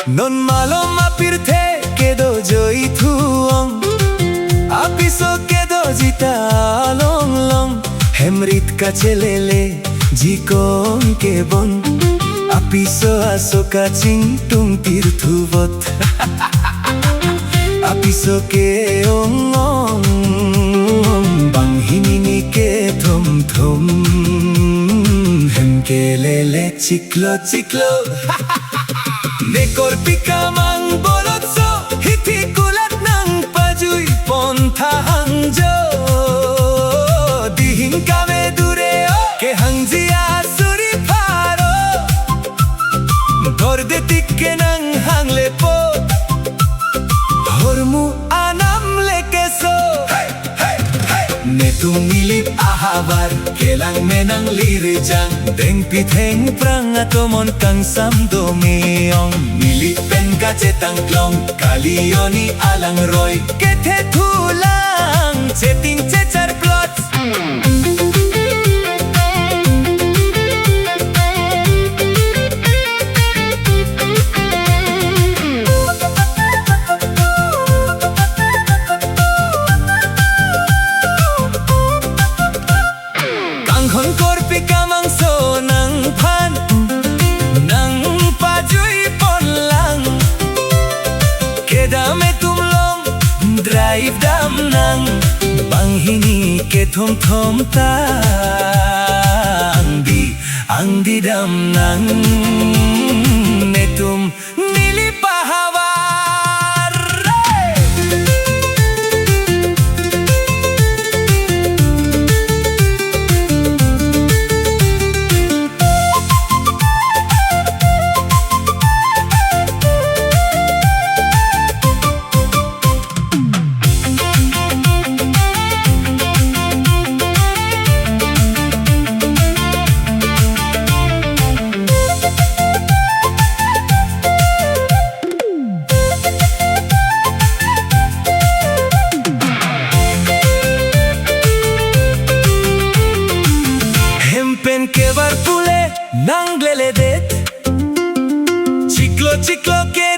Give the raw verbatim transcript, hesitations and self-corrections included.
Non malom apirthe kedo joi thu-ong, apiso kedoji ta along long. Hem rit kachelele, jikong kebon, apiso aso kachingtung tir thuvot. Apiso ke-ong-ong, banghini ni kethom thom, hem kelele chiklo chiklo. Ne korpi kamang bolotso, hithi kulat nangpajui pon tha hangjo. Dihing kame dure o, kehangji asuri pharo. Dorde tik ke nanghang lepo, hormu anam lekeso. Hey, hey, hey. Netum Nilip ahavar, kelang me nangli rijang, dengpi thengphrang atomon kangsam do me-ong. Nilip pen kachetang klong, kali oni alangroi, kethe thulang, cheting chechar plot. Kanghon korpi kamangso nangphan, nangpajui pon lang. Kedam etum long, drive dam nang, banghini kethom thom ta. Angdi, angdi dam nang, netum Nilip ahavar. Hem pen kevar pule nangleledet, chiklo chiklo ke